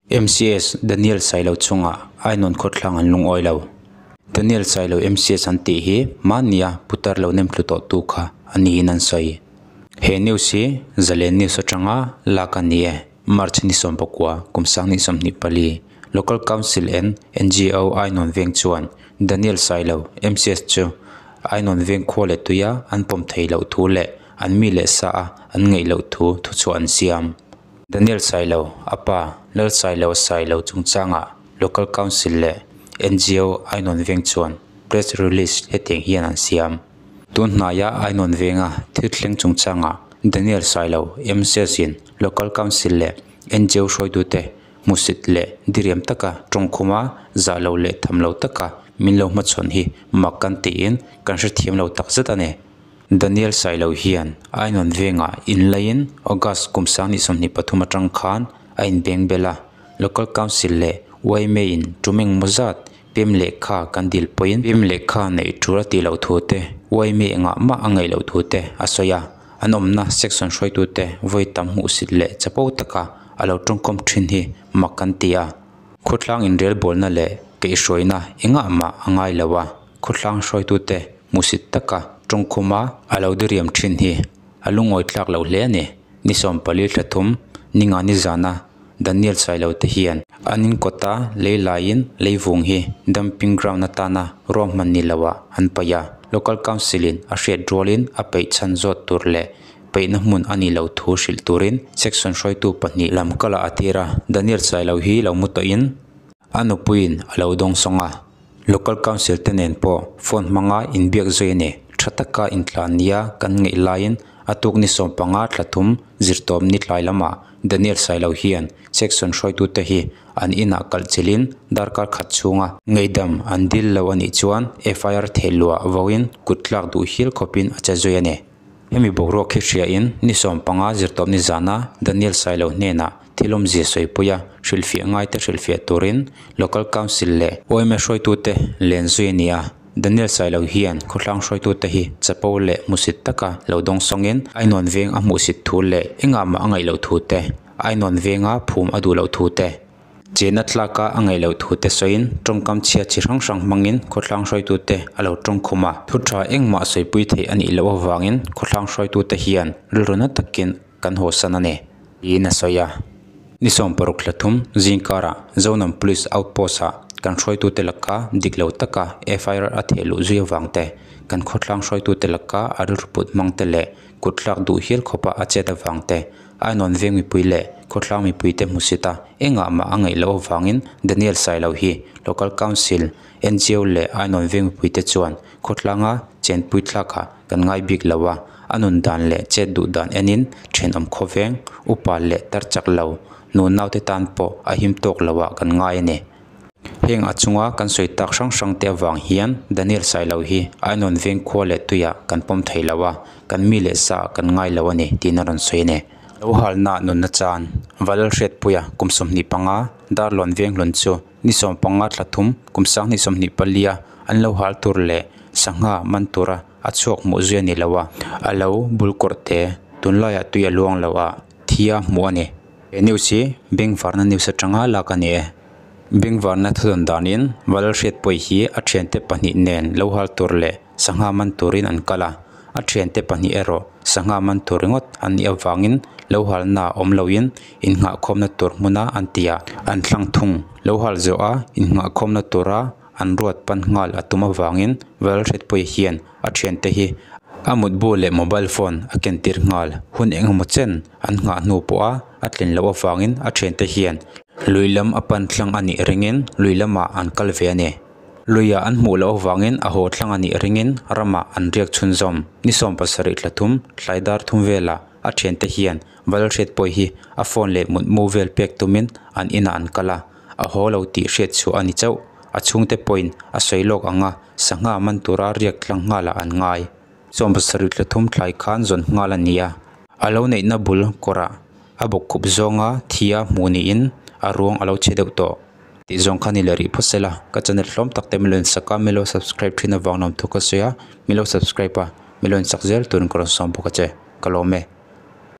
MCS Daniel Sailo chungah Ainawn khawthlang an lungawi lo. Daniel Sailo MCS an tih hi mahnia putar lo nem thlu tawh tu kha a niin an sawi. He news hi Zalen News atanga lak a ni e. March ni 19 kum 2024 Local Council and NGO Ainawn veng chuan Daniel Sailo MCS chu Ainawn veng khua leh tuia an pawm thei loh thu leh an mi leh sa a an ngaih loh thu thuchhuah an siam. Daniel Sailo, a pa Lal Sailo Sailo chungchangah Local Council leh NGO Ainawn veng chuan press release hetiang hian an siam. Tun hnaia Ainawn venga thil thleng chungchangah Daniel Sailo, MCS in Local Council leh NGO hruaitute hmusit leh diriam taka tawngkhuma zah lo leh tham lo taka min lo hmachhawn hi mak kan tiin kan hrethiam lo takzet a ni. Daniel Sailo hian Ainawn vengah inlaiin August kum 2023 atang khan a inbeng bel a. Local Council leh YMA in tumeng mawzat pem lehkha kan dil pawhin pem lehkha neih tul a tih loh thu te, YMA engah mah a ngaih loh thu te a sawi a. An awmna section hruaitute vawi tam hmuhsit leh chapo taka a lo tawngkawm thin hi mak kan ti a. Khawtlang inrelbawlna leh kaihhruaina engah mah a ngai lo a. Khawtlang hruaitute hmuhsit taka tawngkhuma a lo diriam thin hi a lungawi tlak lo hle a ni. Ni 14 thla 3 ninga ni zana Daniel Sailo te hian an inkawta lei laiin leivung hi dumping ground atana ruahman ni loah an paih a. Local Council in a hriat rualin a peih chhan zawt tur leh peihna hmun a ni lo thu hrilh turin section hruaitu pahnih lam kalah a tir a. Daniel Sailo hi lo mu tawhin a nupuiin a lo dawng sawng a. Local Council te nen pawh phone hmanga inbiak zui a ni. Tha taka intlan nia kan ngaih laiin a tuk ni 15 thla 3 zirtawm ni tlai lamah Daniel Sailo hian section hruaitute hi an inah kalhchilhin darkar khat chhunga ngaidam an dil lo anih chuan FIR thehluah vawin kut tlak duh hial khawpin a che zui a ni. Hemi boruak hi hriain ni 15 zirtawm ni zana Daniel Sailo hnenah thil awmzia sawipuia hrilhfiah ngaite hrilhfiah turin Local Council leh YMA hruaitute len zui a ni a. Daniel Sailo hian khawtlang hruaitute hi chapo leh hmusit taka lo dawng sawngin Ainawn veng a hmuhsit thu leh engah mah a ngaih loh thu te, Ainawn venga phum a duh loh thu te, chenna tlaka a ngaih loh thu te sawiin tawngkam chhia chi hrang hrang hmangin khawtlang hruaitute a lo tawngkhum a. Thu tha engmah sawipui theih a nih loh avangin khawtlang hruaitute hian rilru na takin kan haw san a ni, tiin a sawi a. Ni 16 thla 3 zingkarah Zonam Police Outpost ah kan hruaitute laka dik lo taka FIR a thehluh zui avang te, kan khawtlang hruaitute laka a rilru put hmang te leh kut tlak duh hial khawpa a chet avang te, Ainawn veng mipui leh khawtlang mipui te hmusit a engah mah a ngaih loh avangin Daniel Sailo hi Local Council, NGO leh Ainawn veng mipui te chuan khawtlanga chenpui tlakah kan ngai bik lo a. A nun dan leh chet duh dan enin thenawm khawveng, upa leh tar chak lo, nu naute tan pawh a him tawk loah kan ngai a ni. Heng a chunga kan sawi tak hrang hrang te avang hian Daniel Sailo hi Ainawn veng khua leh tuiah kan pawm thei lo a, kan mi leh sa kan ngai lo a ni tiin a rawn sawi a ni. Lo halna nunna chan, Valal Hriatpuia kum 25, Darlawn veng hlun chu ni 15 thla 3 kum 2024 a an lo hal tur leh sangha man tura a chhuak hmuh zui a ni lo a, a lo bul kawrh te tunlaiah tui a luang lo a, thia hmuh a ni. He news hi Bengvarna news atanga lak a ni e. Bengvarna thudawn danin Valal Hriatpuii hi a thiante pahnih nen lo hal tur leh sangha man turin an kal a. A thiante pahnih erawh sangha man tur ringawt an nih avangin lo halna awm loin innghahkhawmna tur hmuna an ti a, an thlang thung. Lo hal zawh a innghahkhawmna tura an ruat pan nghal a tum avangin Valal Hriatpuii hian a thiante hi a mutbu leh mobile phone a kentir nghal. Hun engemaw chen an nghah hnu pawha a tlin loh avangin a thiante hian lui lam a pan tlang a nih ringin lui lamah an kal ve a ni. Luiah an hmuh loh avangin a haw tlang a nih ringin ramah an riak chhunzawm. Ni 17 thla 3 tlai dar 3 velah a thiante hian Valal Hriatpuii hi a phone leh mutmu vel pek tumin an inah an kal a, a haw lo tih hriat chhuah a ni chauh. A chhungte pawhin a sawi lawk anga sangha man tura riak tlang nghalah an ngai. 17 thla 3 tlai khan zawn nghal a ni a. A lo neihna bul kawrah a bawkkhup zawnga thia hmuh niin a ruang a lo chhe deuh tawh. Tih zawng kha ni leh rih phawt sela. Ka channel hlawm tak te min lo insak a, min lo subscribe thin avang lawm thu ka sawi a, min lo subscribe a, min lo insak zel turin ka rawn sawm bawk a che. Ka lawm e.